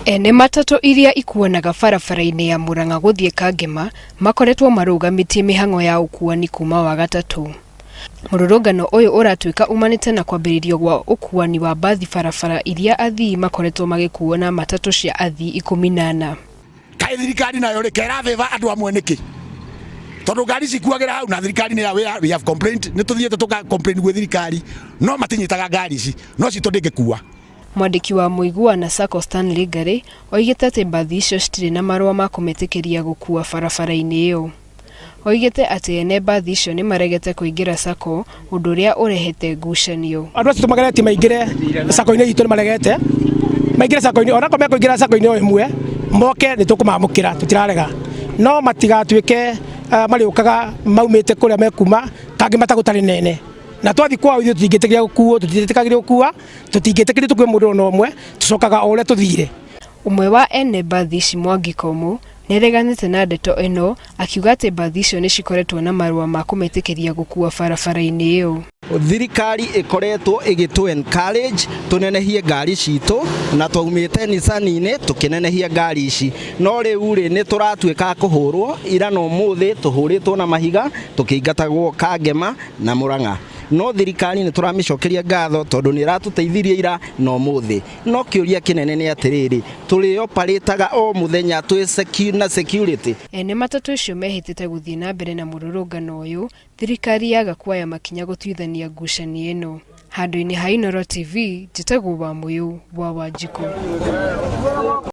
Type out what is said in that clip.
Ene matatũ iria ikuanaga barabara-inĩ ya Murang'a gũthiĩ Kangema makoretwo marũgamĩtie mĩhang'o ya ũkuani kuma Wagatatũ. Mũrũrũngano ũyũ ũratuĩka umanĩte na kwambĩrĩrio gwa ũkuani wa mbathi barabara iria athii makoretwo magĩkuo na matatũ cia athii 14. Kaĩ thirikari nayo rĩ kera favor andũ amwe nĩkĩ? Tondũ ngari cikuagĩra hau na thirikari nĩ ya we have complained, nĩ tũthiĩte tũka complain gwĩ thirikari no matinyitaga ngari ici no citũ ndĩngĩkua. Mwandĩki wa Mũiguano Sacco Stanley Ngari oigĩte atĩ mbathi icio citirĩ na marũa ma kũmetĩkĩria gũkuua barabara-inĩ ĩyo. Oigĩte atĩ ene mbathi icio nĩ maregete kũingĩra Sacco ũndũ ũrĩa ũrehete ngucanio. Andũ acio tũmageretie maingĩre sacco-inĩ itũ nĩ maregete maingĩre sacco-inĩ, onakorwo mekũingĩra sacco-inĩ o ĩmwe moke nĩ tũkũmamũkĩra, tũtirarega, no matigatuĩke marĩũkaga maumĩte kũrĩa mekuma kangĩ gũtarĩ nene, na twathiĩ kwao ithuĩ tũtingĩtĩkĩria gũkuo, tũtingĩtĩkagĩrio gũkua, tũtingĩtĩkĩrio tũkue mũndũ ona ũmwe, tũcokaga o ũrĩa tũthire. Ũmwe wa ene mbathi ici Mwangi Komũ nĩareganĩte na ndeto ĩno akiuga atĩ mbathi icio nĩ cikoretwo na marũa ma kũmetĩkĩria gũkua barabara-inĩ ĩyo. Thirikari ĩkoretwo ĩgĩtũ encourage tũnenehie ngari citũ na twaumĩte Nissan-inĩ tũkĩnenehia ngari ici, no rĩu rĩ nĩ tũratuĩka a kũhũrwo ira na ũmũthĩ tũhũrĩtwo na mahiga tũkĩingatagwo Kangema na Murang'a, no thirikari nĩ tũramĩcokeria ngatho tondũ nĩ ĩratũteithirie ira na ũmũthĩ. No kĩũria kĩnene nĩ atĩrĩrĩ, tũrĩoparĩtaga o mũthenya twĩ na security? Ene matatũ icio mehĩtĩte gũthiĩ na mbere na mũrũrũngano ũyũ thirikari yaga kuoya makinya gũtuithania ngucanio ĩno. Handũ-inĩ ha Inooro TV, njĩtagwo Wamũyũ wa Wanjikũ.